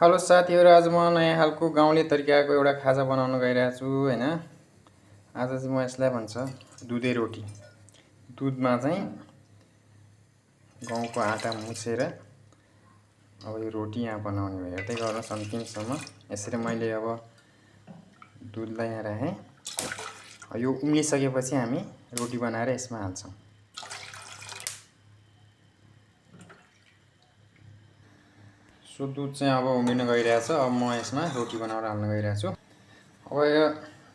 Hello साथीहरु, आज म नयाँ खालको गाउँले तरिकाको एउटा खाजा बनाउन गइरहेको छु हैन। आज चाहिँ म यसलाई भन्छ दुधे रोटी। दुधमा चाहिँ गहुँको आटा मुछेर अब यो रोटी यहाँ बनाउने भयो। हेर्दै गर्नुहोस् अन्तिमसम्म। यसरी मैले अब दुधलाई यहाँ राखेँ। यो उम्लिसकेपछि हामी रोटी बनाएर यसमा हाल्छौँ। सो दुध चाहिँ अब उम्लिन गइरहेछ। अब म यसमा रोटी बनाएर हाल्न गइरहेको छु। अब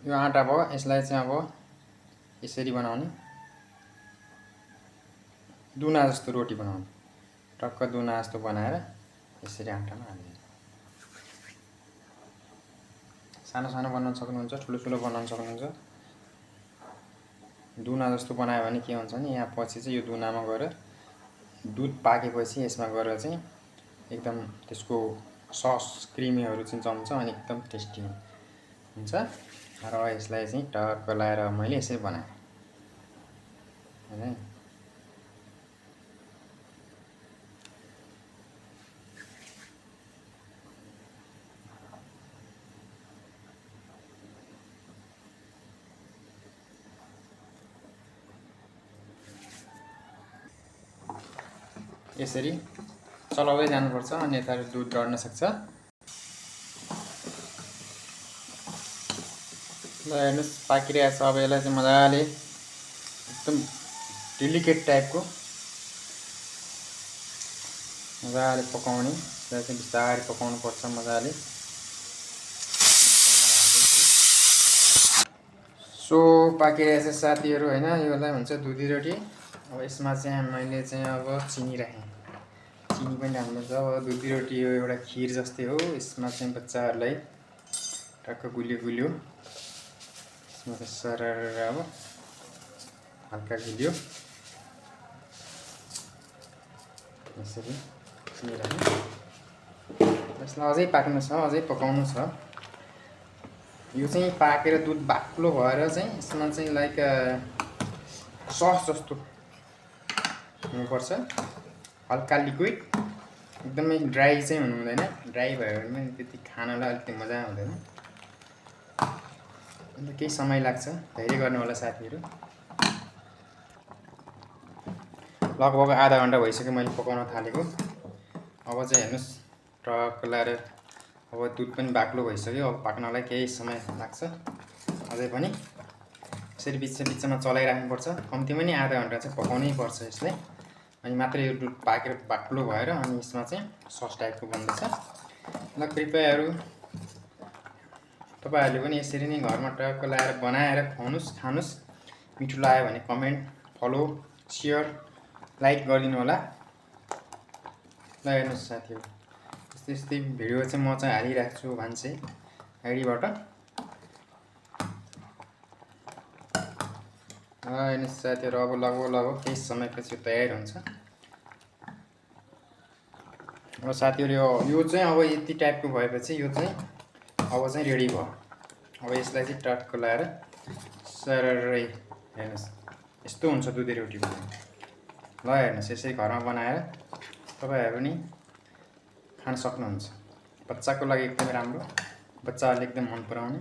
यो आटा भयो, यसलाई चाहिँ अब यसरी बनाउने, दुना जस्तो रोटी बनाउने। टक्क दुना जस्तो बनाएर यसरी आटामा हाल्ने। सानो सानो बनाउन सक्नुहुन्छ, ठुलो ठुलो बनाउन सक्नुहुन्छ। दुना जस्तो बनायो भने के हुन्छ नि, यहाँ पछि चाहिँ यो दुनामा गएर दुध पाकेपछि यसमा गएर चाहिँ एकदम त्यसको सस क्रिमीहरू चाहिँ जम्छ अनि एकदम टेस्टी हुन्छ। र यसलाई चाहिँ टक्क लाएर मैले यसरी बनाएँ हैन। यसरी चलाउँदै जानुपर्छ, अन्यथा दुध डढ्न सक्छ। ल हेर्नुहोस् पाकिरहेछ। अब यसलाई चाहिँ मजाले एकदम डेलिकेट टाइपको मजाले पकाउने। यसलाई चाहिँ बिस्तारै पकाउनु पर्छ मजाले। सो पाकिरहेछ साथीहरु हैन। योलाई भन्छ दुधी रोटी। अब यसमा चाहिँ मैले चाहिँ अब चिनी राखेँ। चिनी पनि हाल्नुपर्छ। अब दुधी रोटी यो एउटा खिर जस्तै हो। यसमा चाहिँ बच्चाहरूलाई टक्क गुलियो गुलियो, यसमा चाहिँ सरर अब हल्का गुलियो यसरी चिनी राखेँ। यसलाई अझै पाक्नु छ, अझै पकाउनु छ। यो चाहिँ पाकेर दुध बाक्लो भएर चाहिँ यसमा चाहिँ लाइक सस जस्तो हुनुपर्छ, हल्का लिक्विड। एकदमै ड्राई चाहिँ हुनु हुँदैन। ड्राई भयो भने पनि त्यति खानलाई अलिकति मजा आउँदैन। अन्त केही समय लाग्छ, धैर्य गर्नु होला साथीहरु। लगभग आधा घण्टा भइसक्यो मैले पकाउन थालेको। अब चाहिँ हेर्नुस् टक्क लाएर अब दुध पनि बाक्लो भइसक्यो। अब पाक्नलाई केही समय लाग्छ अझै पनि। यसरी बिचमा चलाइराख्नुपर्छ। कम्तीमा नि आधा घण्टा चाहिँ पकाउनै पर्छ यसलाई। अनि मात्रै यो दुध पाकेर बाक्लो भएर अनि यसमा चाहिँ सस टाइपको बन्दैछ। ल कृपयाहरु तपाईहरुले पनि यसरी नै घरमा टक्क लाएर बनाएर खुवाउनुस्, खानुस्। मिठो लाग्यो भने कमेन्ट, फलो, शेयर, लाइक गरिदिनु होला। ल हेर्नुस् साथीहरु, यस्तै भिडियो चाहिँ म चाहिँ हालिरहेको छु भान्से आइडीबाट। हेर्नुस् साथीहरु, अब लगभग केही समयपछि तयार हुन्छ। अब साथीहरु यो चाहिँ अब यति टाइपको भएपछि यो चाहिँ अब चाहिँ रेडी भयो। अब यसलाई चाहिँ टक्क लाएर सररै हेर्नुस् यस्तो हुन्छ दुधे रोटी बनाउने। ल हेर्नुस् यसरी घरमा बनाएर तपाईहरु पनि खान सक्नुहुन्छ। बच्चाको लागि एकदमै राम्रो, बच्चाहरूले एकदम मन पराउने।